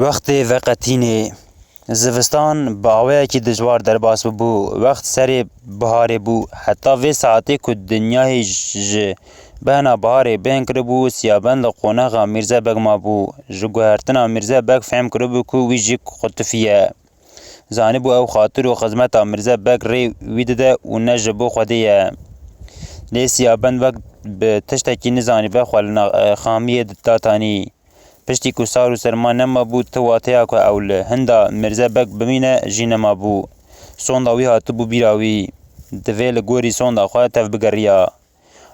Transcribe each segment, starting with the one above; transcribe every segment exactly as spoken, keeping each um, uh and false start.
Wextê veqetînê. Zivistan bi awayekî dijwar derbas bûbû. Wext serê biharê bû. Heta vê saetê ku dinyayê ji behna biharê bêhn kiribû, Siyabend li qonaxa Mîrze Beg mabû. Ji guhertina Mîrze Beg fehm kiribû ku wî jî qutifiye. Zanibû ew xatir û xizmeta Mîrze Beg rê wî dide û ne ji bo Xwedê ye. Lê Siyabend wek bi tiştekî nizanîbe xwe li na-, xamiyê da tanî. Piştî ku sar û serma nemabû, ti wateya ku ew li hinda Mîrze Beg bimîne jî nemabû. Sonda wî hatibû bîra wî. Divê li gorî sonda xwe tevbigeriya.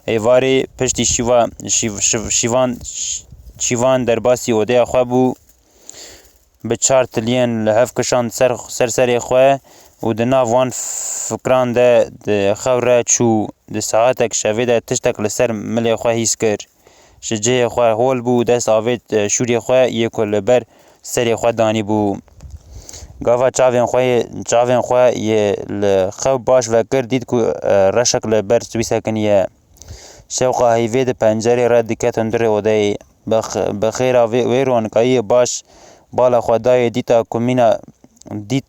Êvarê piştî şîva-, şîv-, şiv-, şîvan, şîvan derbasî odeya xwe bû. Bi çar tiliyên li hev kişand ser, ser serê xwe û di nav wan fikran de di xew re çû. Di saetek şevê de tiştek li ser milê xwe hîs kir. Ji cihê xwe hol bû û dest avêt, e, şûrê xwe yê ku li ber serê xwe danîbû. Gava çavên xwe yê, çavên xwe yê li xew baş vekir, dît ku, e, reşek li ber wî sekiniye. Şewqa heyvê di pencerê re diket hundirê odeyê. Bi x-, bi xêra vê, wê ronikayiyê baş bala xwe dayê, dîta ku mîna, dît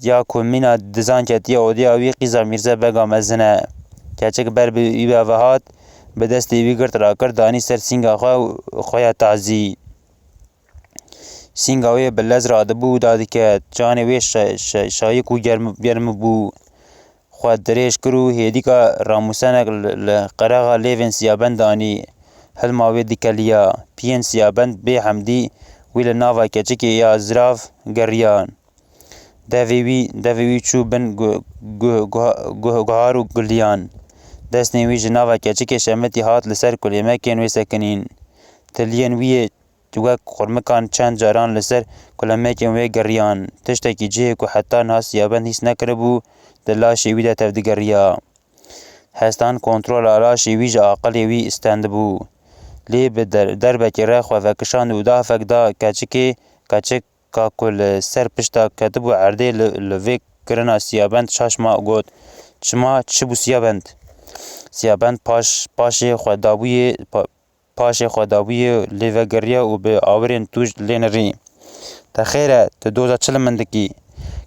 ya ku mîna dizan ketiye odeya wî, qîza Mîrze Bega mezin e. Keçik ber bi wî ve hat, bi destê wî girt rakir, danî ser sînga xwe û xwe ya tazî. Sînga wê bi lez radibû û dadiket. Canê wê şe-, şe-, şayik û germ, germ bû. Xwe dirêj kir û hêdîka ramûsenek li, li qerexa lêvên Siyabend danî. Hilma wê dikeliya. Piyên Siyabend bê hemdî wî li nava keçikê ya zirav geriyan. Devê wî, devê wî çû bin gu-, gu-, guha-, guh-, guhar û guliyan. Destên wî ji nava keçikê şemitî hat li ser kulêmekên wê sekinîn. Tiliyên wî yê wek qurmikan çend caran li ser kulemekên wê geriyan. Tiştekî cihê ku heta niha Siyabend hîs nekiribû, di laşê wî de tevdigeriya. Hestan kontrola laşê wî ji aqilê wî stendibû. Lê bi der-, derbekê re xwe vekişand û dafek da keçikê, keçik ka ku li ser pişta ketibû erdê li, li vê kirina Siyabend şaş ma û got, "Çima, çi bû Siyabend?" Siyabend paş, paşê xwe dabûyê, pa-, paşê xwe dabûyê lê vegeriya û bi awirên tûj lê nirî. "Te xêr e, tu doza çi li min dikî?"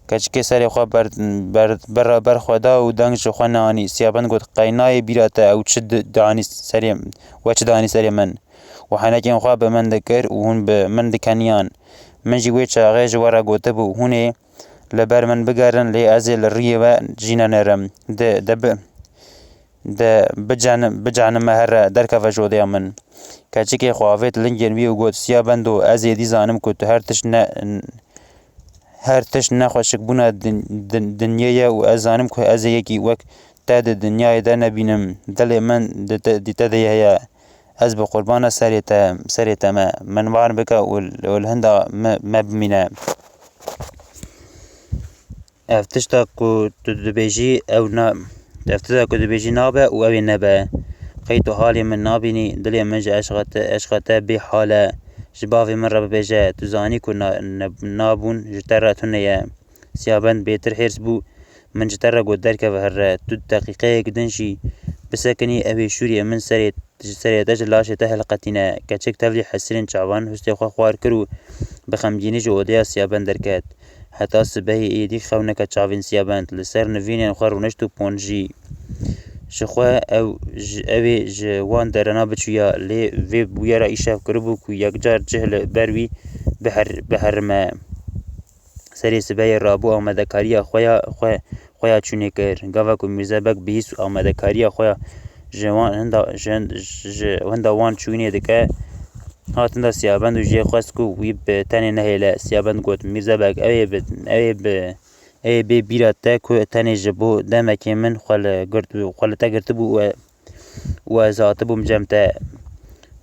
Keçikê serê xwe ber, ber, ber, ber xwe da û deng ji xwe neanî. Siyabend got, "Qey nayê bîra te ew çi di-, dianî serê, we çi dianî serê min?" Û henekên xwe bi min dikir û hûn bi min dikeniyan. Min jî wê çaxê ji we re gotibû, "Hûn ê li ber min bigerin, lê ez ê li rûyê we jî nenerim. De, de bi, de bicenim-, bicenime here, derkeve ji odeya min." Keçikê xwe avêt lingên wî û got, "Siyabendo, ez êdî zanim ku tu her tişt ne, her tişt ne xweşikbûna din-, din-, dinyê ye û ez zanim ku ez ê yekî wek te di dinyayê de nebînim. Dilê min di te, di te de heye. Ez bi qurbana serê te, serê te me. Min bar bike û, û li hinda me, me bimîne." Ev tişta ku tu dibêjî, ew na-, ev tişta ku dibêjî nabe û ew ê nebe. Qey tu halê min nabînî, dilê min ji eşqa te, eşqa te bêhal e. Ji bavê min re bibêje, tu zanî ku na-, ne-, nabûn ji te re tune ye. Siyabend bêtir hêrs bû, "Min ji te re got derkeve here, tu deqîqeyek din jî bisekinî, ew ê şûrê min serê, ji serê te, ji laşê te hilqetîne." Keçik tevlî hesirên çavan hustê xwe xwar kir û bi xemgînî ji odeya Siyabend derket. Heta sibehê êdî xew neke çavên Siyabend. Li ser nivînên xwe rûnişt û ponjî. Ji xwe ew, ji, ew ê ji wan derena biçûya, lê vê bûyera îşev kiribû ku yekcar cih li ber wî biher-, biherime. Serê sibehê rabû amadekariya xwe ya, xwe, xwe ya çûnê kir. Gava ku Mîrze Beg bihîst amadekariya xwe ya ji wan hinda, ji hin-, ji hinda wan çûnê dike, hat hinda Siyabend û jê xwest ku wî bi tenê nehêle. Siyabend got, "Mîrze Beg, ew ê bi, ew ê bi, ew ê bê bîra te ku tenê ji bo demekê min xwe li girt-, xwe li te girtibû û û ez hatibûm cem te.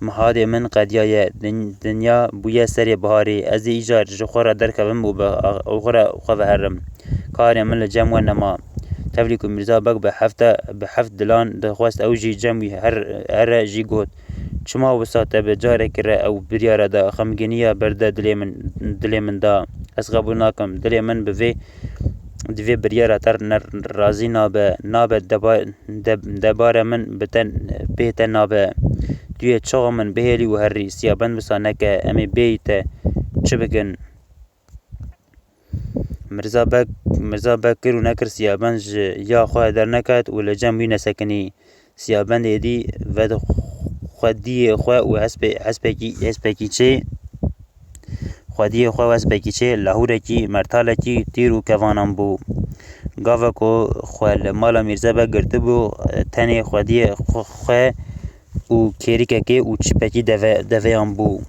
Mihadê min qediyaye, din-, dinya bûye serê biharê. Ez ê îcar ji xwe re derkevim û bi a-, û xwe re xwe veherim. Karê min li cem we nema." Tevlî ku Mîrza Beg bi hefte, bi heft dilan dixwest ew jî cem wî her, here jî got, "Çima wisa te bi carekî re ew biryara da? Xemgîniya berde dilê min, dilê min da. Ez qebûl nakim. Dilê min bi vê, di vê biryara te ne razî nabe. Nabe deba-, de-, debare min bi te, pê te nabe. Tu yê çawa min bihêlî û herî, Siyabend wisa neke, em ê bêyî te, çi bikin. Mirza Beg, Mirza Beg kir û nekir Siyabend ji ya xwe derneket û li cem wî nesekinî. Siyabend êdî ved xwediyê xwe û hespê-, hespekî, hespekî çê, xwediyê xwe û hespekî çê, lahûrekî, mertalekî tîr û kevanan bû. Gava ku xwe li mala Mîrze Beg girtibû, tenê xwediyê xwe, xwe û kêrikekê û çipekî deve-, deveyan bû.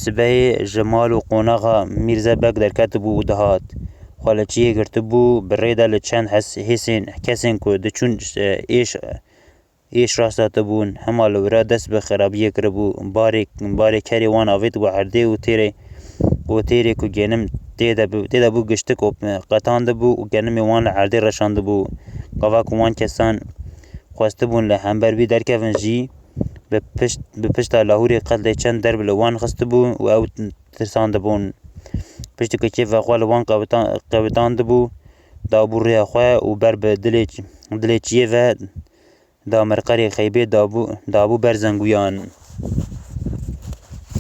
Sibehê ji mal û qonaxa Mîrze Beg derketibû û dihat. Xwe li çiyê girtibû, bi rê de li çend hes-, hêsên, kesên ku diçûn, e, êş, êş rast datibûn, hema li wira dest bi xerabiyê kiribû. Barê, barê kerê wan avêt û erdê û têrê, û têrê ku genim tê de bû, tê de bû giştik û qetandibû û genimê wan li erdê reşandibû. Gava ku wan kesan xwestibûn li hember wî derkevin jî, bi pişt, bi pişta lahûrê qet lê çend derb li wan xistibû û ew tirsandibûn. Piştî ku kêfa xwe li wan qewitan-, qewitandibû, dabû rêya xwe û ber bi dilê, dilê çiyê ve da merqerê xeybê, dabû, dabû ber zenguyan.